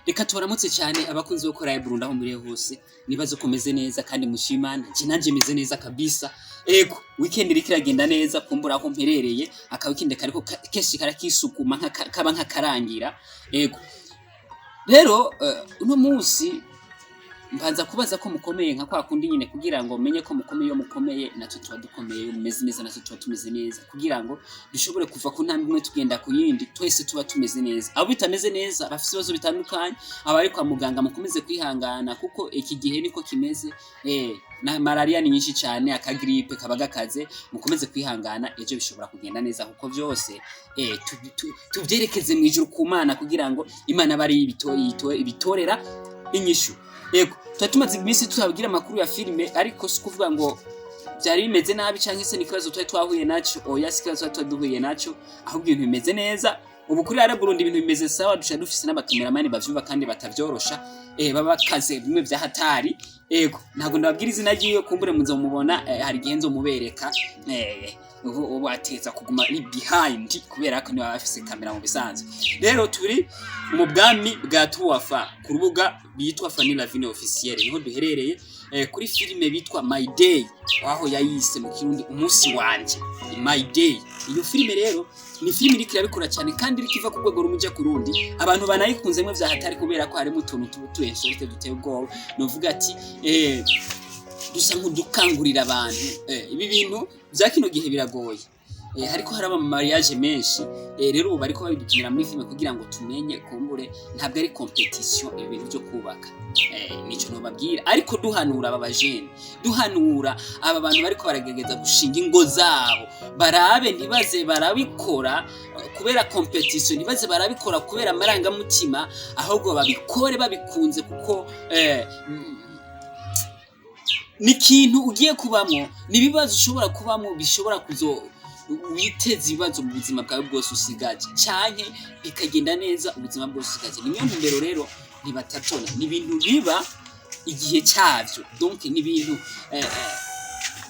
Reka tubaramutse cyane abakunzi bo Chorale Burundi aho muri hose. Nibaze ko meze neza kandi mushimana. Je nanje meze neza kabisa. Ego, weekend iriko iragenda neza. Kumbura aho mperereye aka weekend kariko kenshi karakisukuma kaba nk'akarangira. Ego, rero uno munsi mbanza kubaza ko mukomeye nka kwa kundi nyine, kugira ngo menye ko mukomeye. Iyo mukomeye natwe tuba dukomeye, iyo mumeze neza natwe tuba tumeze neza, kugira ngo dushobore kuva ku ntambwe imwe tugenda ku yindi, twese tuba tumeze neza. Abo bitameze neza, bafite ibibazo bitandukanye, abari kwa muganga, mukomeze kwihangana kuko iki gihe niko kimeze. Na malaria ni nyinshi cyane, akagripe kaba gakaze. Mukomeze kwihangana, ejo bishobora kugenda neza, kuko byose tuvyerekeze mu ijuru ku Mana, kugira ngo Imana bari ibitorera inyishu. Yego, tuba tumaze iminsi tutabwira amakuru ya filime, ariko si kuvuga ngo byari bimeze nabi cyangwa se n'ikibazo twari twahuye nacyo. Oya, si ikibazo twari duhuye nacyo, ahubwo ibintu bimeze neza. Ubu kuri Ara Burundi ibintu bimeze sawa. Duca dufise n'abakameramani bavyumva kandi batavyorosha, baba bakaze bimwe vya hatari. Ego, ntabwo ndababwira izina ryiwe, kumbure muzomubona, hari igihe nzomubereka. Ubu ateza kuguma ari behind kubera ko niba bafise kamera mu bisanzwe. Rero turi mu bwami bwa Tuwafa ku rubuga bitwa Fanny Lavine Officiel, niho duherereye, kuri filime bitwa My Day, aho yayise mu Kirundi "Umunsi wanje", My Day. Iyo filime rero ni filime iriko irabikora cyane kandi iriko iva ku rwego rumwe ija ku rundi. Abantu banayikunzemwe vya hatari kubera ko harimo utuntu tu insolite duteye ubwoba. Novuga ati dusa nk'udukangurira abantu. Ibi bintu vya kino gihe biragoye, hariko haraba ama mariage menshi. Rero ubu bariko babidukinira muri filime kugira ngo tumenye. Kumbure ntabwo ari competition ibi bintu byo kubaka, nico nobabwira. Ariko duhanura aba bajene, duhanura aba bantu bariko baragerageza gushinga ingo zabo, barabe ntibaze barabikora kubera competition, ntibaze barabikora kubera amarangamutima, ahubwo babikore babikunze, kuko ni ikintu ugiye kubamwo, ni ibibazo ushobora kubamwo bishobora kuzo witeza ibibazo mu buzima bwawe bwose usigaje, canke bikagenda neza ubuzima bwose usigaje. Ni niyo ntumbero rero ntibatatona, ni ibintu biba igihe cyavyo. Donc ni ibintu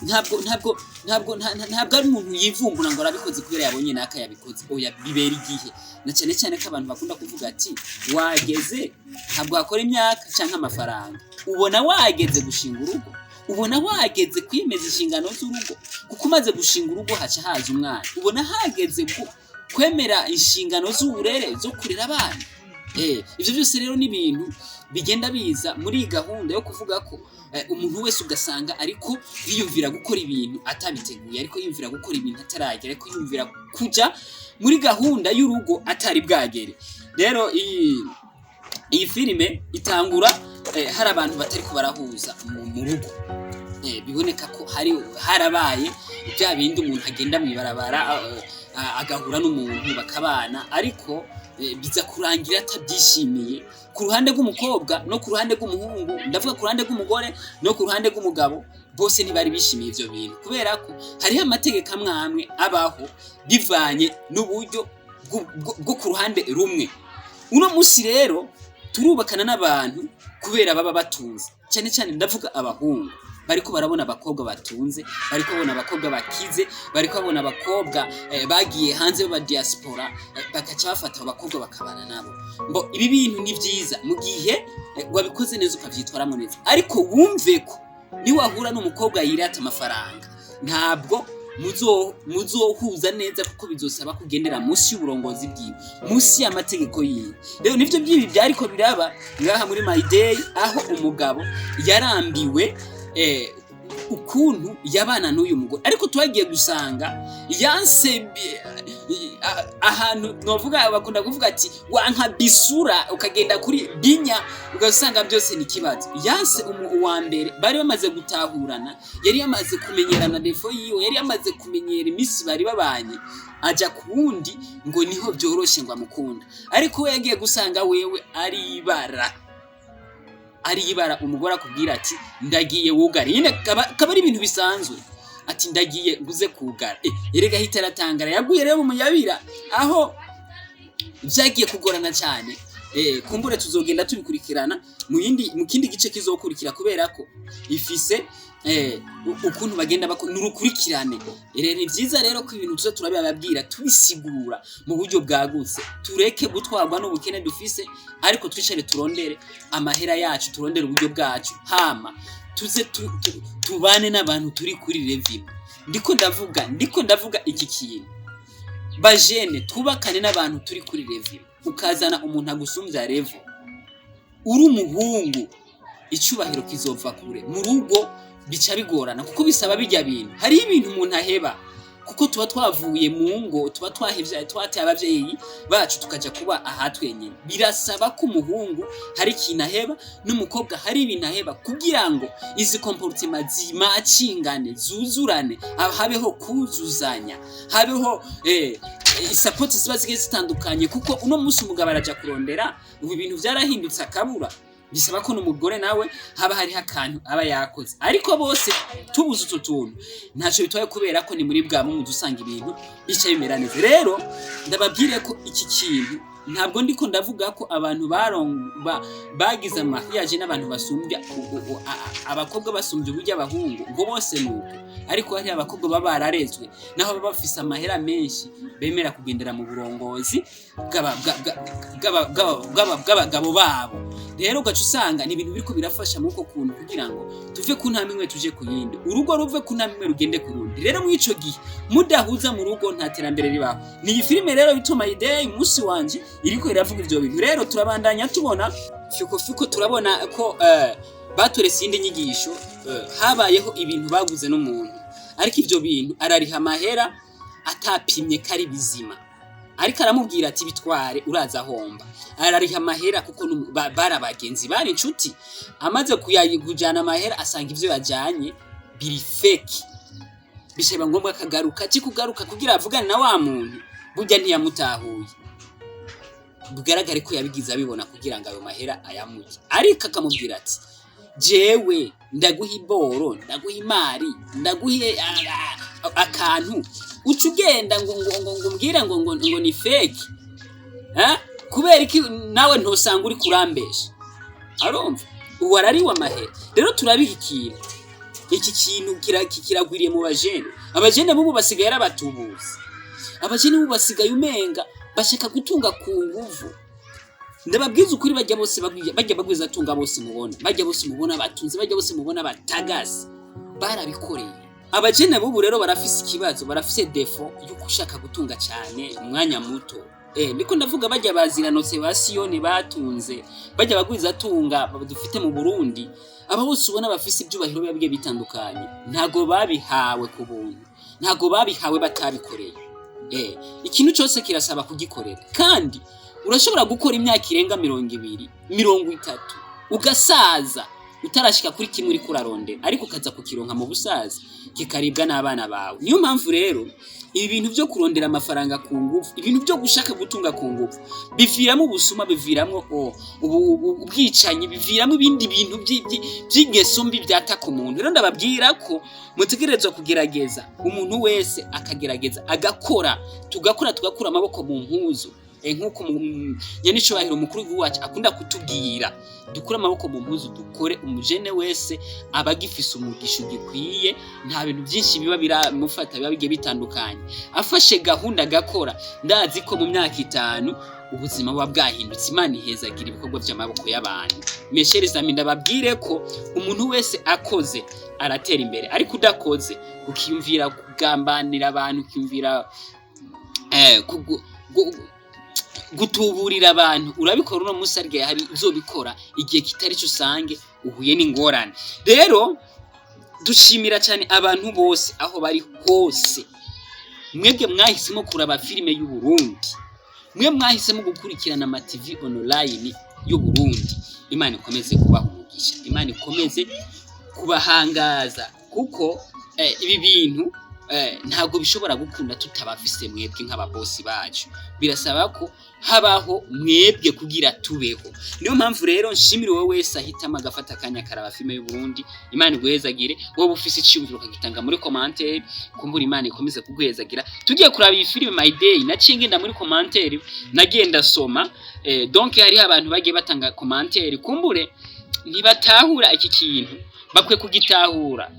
ntabwo ari umuntu yivumbura ngo arabikoze kubera yabonye naka yabikoze. Oya, bibera igihe, na cyane cyane ko abantu bakunda kuvuga ati wageze. Ntabwo wakora imyaka canke amafaranga, ubona wageze gushinga urugo, ubona wageze kwiyemeza inshingano z'urugo, kuko umaze gushinga urugo haca haza umwana. Ubona hageze kwemera inshingano z'uburere, zo kurera abana. Ivyo byose rero ni ibintu bigenda biza muri iyi gahunda yo kuvuga ko umuntu wese ugasanga ariko yiyumvira gukora ibintu atabiteguye, ariko yiyumvira gukora ibintu ataragera, ariko yiyumvira kuja muri gahunda y'urugo atari bwagere. Rero iyi filime itangura hari abantu batariko barahuza mu rugo. Biboneka ko hari harabaye bya bindi umuntu agenda mw'ibarabara agahura n'umuntu bakabana, ariko biza kurangira atabyishimiye ku ruhande rw'umukobwa no ku ruhande rw'umuhungu, ndavuga ku ruhande rw'umugore no ku ruhande rw'umugabo. Bose ntibari bishimiye ivyo bintu, kubera ko hariho amategeko amwe amwe abaho bivanye n'uburyo bwo ku ruhande rumwe. Uno munsi rero turubakana n'abantu kubera baba batunze, cyane cyane ndavuga abahungu bariko barabona abakobwa batunze, bariko babona abakobwa bakize, bariko babona abakobwa bagiye hanze b'aba diaspora, bakaca bafata abo bakobwa bakabana nabo. Ngo ibi bintu ni vyiza mu gihe wabikoze neza, ukavyitwaramwo neza, ariko wumve ko niwahura n'umukobwa yirata amafaranga, ntabwo muzohuza neza, kuko bizosaba kugendera munsi y'uburongozi bwiwe, munsi y'amategeko yiwe. Rero nivyo by'ibi byariko biraba ngaha muri My Day, aho umugabo yarambiwe ukuntu yabana n'uyu mugore, ariko twagiye gusanga yanse ahantu novuga bakunda kuvuga ati wanka bisura ukagenda kuri binya, ugasanga byose ni ikibazo. Yanse uwa mbere bari bamaze gutahurana, yari yamaze kumenyerana défauts yiwe, yari yamaze kumenyera iminsi bari babanye, aja ku wundi ngo niho byoroshe, ngo amukunda. Ariko we yagiye gusanga wewe aribara, aribara. Umugore akubwira ati "Ndagiye wugare", nyine kaba ari ibintu bisanzwe, ati "Ndagiye nguze kugara". Erega ahita aratangara. Yaguye rero mu muyabira, aho byagiye kugorana cyane. Kumbure tuzogenda tubikurikirana mu kindi gice kizokurikira, kubera ko ifise ukuntu bagenda nurukurikirane. Rero ni vyiza rero ko ibintu tuza turabibabwira, tubisigura mu buryo bwagutse. Tureke gutwarwa n'ubukene dufise, ariko twicare turondere amahera yacu, turondere uburyo bwacu, hama tuze tubane n'abantu turi kuri level. Ndiko ndavuga iki kintu, bajene, twubakane n'abantu turi kuri level. Ukazana umuntu agusumvya level uri umuhungu, icubahiro kizova kure. Mu rugo bica bigorana, kuko bisaba bijya bintu. Hariho ibintu umuntu aheba, kuko tuba twavuye mu ngo, tuba twahevye, twateye abavyeyi bacu, tukaja kuba aha twenyine. Birasaba ko umuhungu hari ikintu aheba, n'umukobwa hari ibintu aheba, kugira ngo izi comportement zimacingane, zuzurane, habeho kuzuzanya, habeho support ziba zigiye zitandukanye. Kuko uno munsi umugabo araja kurondera, ubu ibintu vyarahindutse, akabura. Bisaba ko n'umugore nawe haba hariho akantu aba yakoze. Ariko bose tubuze utu tuntu, ntacyo bitwaye, kubera ko ni muri bwa bumwe usanga ibintu bica bimera neza. Rero ndababwire ko iki kintu, ntabwo ndiko ndavuga ko abantu bagize amariage n'abantu basumbya abakobwa, basumbya uburyo abahungu, ngo bose nuko. Ariko hari abakobwa baba bararezwe, naho baba bafise amahera menshi, bemera kugendera mu burongozi bw'abagabo babo. Rero ugaca usanga ni ibintu biriko birafasha muri uko kuntu, kugira ngo tuve ku ntambwe imwe tuje ku yindi, urugo ruve ku ntambwe imwe rugende ku rundi. Rero muri ico gihe mudahuza mu rugo, nta terambere ribaho. Ni iyi filime rero bituma idea umunsi wanje iriko iravuga ivyo bintu. Rero turabandanya tubona fyuko fyuko, turabona ko baturese iyindi nyigisho. Habayeho ibintu baguze n'umuntu, ariko ivyo bintu arariha amahera atapimye ko ari bizima, ariko aramubwira ati: "Bitware, uraza ahomba." Arariha amahera kuko bari abagenzi, bari inshuti. Amaze kujana amahera, asanga ivyo yajanye biri fake. Bisaba ngombwa akagaruka, kugaruka kugira avugane na wa muntu. Burya ntiyamutahuye, bigaragare ko yabigize abibona kugira ngo ayo mahera ayamurye. Ariko akamubwira ati: "Jewe ndaguha iboro, ndaguha imari, ndaguha akantu, uca ugenda ngo umbwire ngo ni fake, eh? Kubera iki nawe ntosanga uri kurambesha?" Arumva ubu arariwe amahera. Rero turabiha ikintu, iki kintu kiragwiriye mu bajene. Abajene bubu basigaye ari abatubuzi. Abajene bubu basigaye umenga bashaka gutunga ku nguvu. Ndababwiza ukuri, bajya bose bajya bagwiza tunga bose mubona, bajya bose mubona batunze, bajya bose mubona batagase, barabikoreye. Abajene bubu rero barafise ikibazo, barafise défaut yo gushaka gutunga cyane umwanya muto. Ndiko ndavuga bajya baziranotse ba Siyoni batunze, bajya bagwiza tunga dufite mu Burundi. Aba bose ubona bafise ibyubahiro biba bigiye bitandukanye, ntago babihawe ku buntu, ntago babihawe batabikoreye. Ikintu cyose kirasaba kugikorera, kandi urashobora gukora imyaka irenga 20, 30, ugasaza utarashika kuri kimwe uriko urarondera, ariko ukaza kukironka mu busaza, kikaribwa n'abana bawe. Niyo mpamvu rero ibi bintu byo kurondera amafaranga ku ngufu, ibintu byo gushaka gutunga ku ngufu, biviramo ubusuma, biviramo ubwicanyi, biviramo ibindi bintu by'ingeso mbi byataka umuntu. Rero ndababwira ko mutegerezwa kugerageza, umuntu wese akagerageza agakora, tugakora, tugakura amaboko mu mpuzu. Nk'uko nyenicubahiro umukuru w'igihugu wacu akunda kutubwira, dukure amaboko mu mpuzu, dukore. Umujene wese aba agifise umugisha ugikwiye, nta bintu byinshi biba biramufata, biba bigiye bitandukanye. Afashe gahunda agakora, ndazi ko mu myaka 5 ubuzima buba bwahindutse. Imana ihezagira ibikorwa by'amaboko y'abantu. Mes chers amis, ndababwire ko umuntu wese akoze aratera imbere, ariko udakoze, ukiyumvira kugambanira abantu, ukiyumvira gutuburira abantu, urabikora uno munsi, ariko hari uzobikora igihe kitari cyo, usange uhuye n'ingorane. Rero dushimira cyane abantu bose aho bari hose, mwebwe mwahisemo kuraba filime y'u Burundi, mwe mwahisemo gukurikirana ama TV online y'u Burundi. Imana ikomeze kubaha umugisha, Imana ikomeze kubahangaza, kuko ibi bintu Ntabwo bishobora gukunda tutabafise mwebwe nk'ababosi bacu. Birasaba ko habaho mwebwe kugira tubeho. Niyo mpamvu rero nshimira wowe wese ahitamo agafata akanya akaraba filime y'u Burundi. Imana iguhezagire. Wowe ufise iciyumviro ukagitanga muri commentaire, kumbura Imana ikomeze kuguhezagira. Tugiye kuraba iyi filime My Day, naciye ngenda muri commentaire, nagiye ndasoma. Donc hariho abantu bagiye batanga commentaire, kumbure ntibatahura iki kintu, bakwiye kugitahura.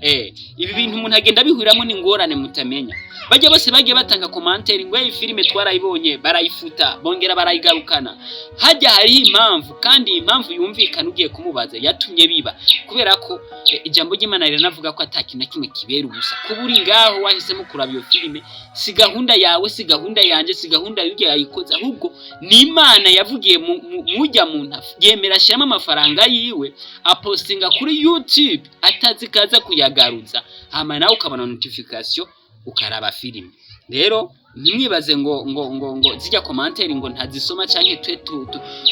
Ibi bintu umuntu agenda abihuriramo n'ingorane mutamenya. Bajya bose bagiye batanga commentaire ngo iyi filime twarayibonye, barayifuta, bongera barayigarukana. Hajya hariho impamvu, kandi iyi mpamvu yumvikana ugiye kumubaza yatumye biba, kubera ko ijambo ry'Imana riranavuga ko ata kintu na kimwe kibera ubusa. Kuba uri ngaho wahisemo kuraba iyo filime, si gahunda yawe, si gahunda yanje, si gahunda y'urya yayikoze, ahubwo ni Imana yavugiye mujya muntu yemera ashyiramo amafaranga yiwe, apostinga kuri YouTube atazi kaza kuyagaruza, hama nawe ukabona notification ukaraba filime. Rero ntimwibaze ngo zijya commentaire ngo ntazisoma, canke twe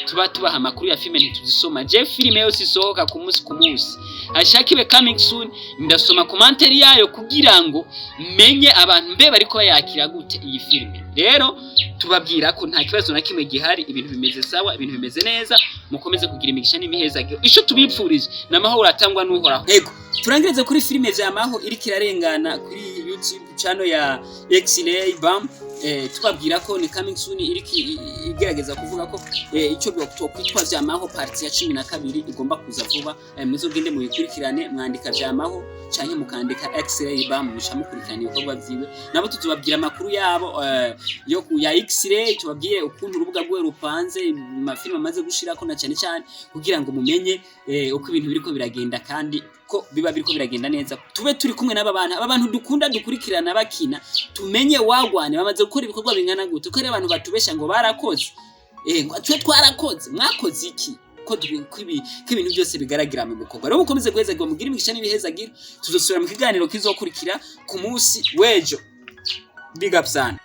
tuba tubaha amakuru ya filime ntituzisoma. Je filime yose isohoka ku munsi ku munsi, ashaka ibe coming soon, ndasoma commentaire yayo kugira ngo menye abantu mbe bariko bayakira gute iyi filime. Rero tubabwira ko nta kibazo na kimwe gihari, ibintu bimeze sawa, ibintu bimeze neza. Mukomeze kugira imigisha n'imihezagiro. Ico tubipfurije ni amahoro atangwa n'Uhoraho. Ego, turangirize kuri filime Vyamaho iriko irarengana kuri YouTube channel ya X-Ray Bam. Tubabwira ko ni coming soon, iriko igerageza kuvuga ko ico kwitwa Vyamaho part ya 12 igomba kuza vuba. Muzogende muyikurikirane, mwandika Vyamaho canke mukandika X-Ray Bam, musha mukurikirana ibikorwa vyiwe. Nabo tuzobabwira amakuru yabo yo ku ya X-Ray, tubabwire ukuntu urubuga rwe rupanze, amafilime amaze gushirako, na cyane cyane kugira ngo mumenye uko ibintu biriko biragenda, kandi ko biba biriko biragenda neza. Tube turi kumwe n'aba bantu, aba bantu dukunda dukurikirana bakina, tumenye wagwane bamaze gukora ibikorwa bingana gute, ko ari abantu batubesha ngo barakoze, ngo twe twarakoze. Mwakoze iki ko ibintu byose bigaragira mu bikorwa? Rero mukomeze guhezagirwa, mugire imigisha n'ibihezagira. Tuzosubira mu kiganiro kizokurikira ku munsi w'ejo. Big up sana.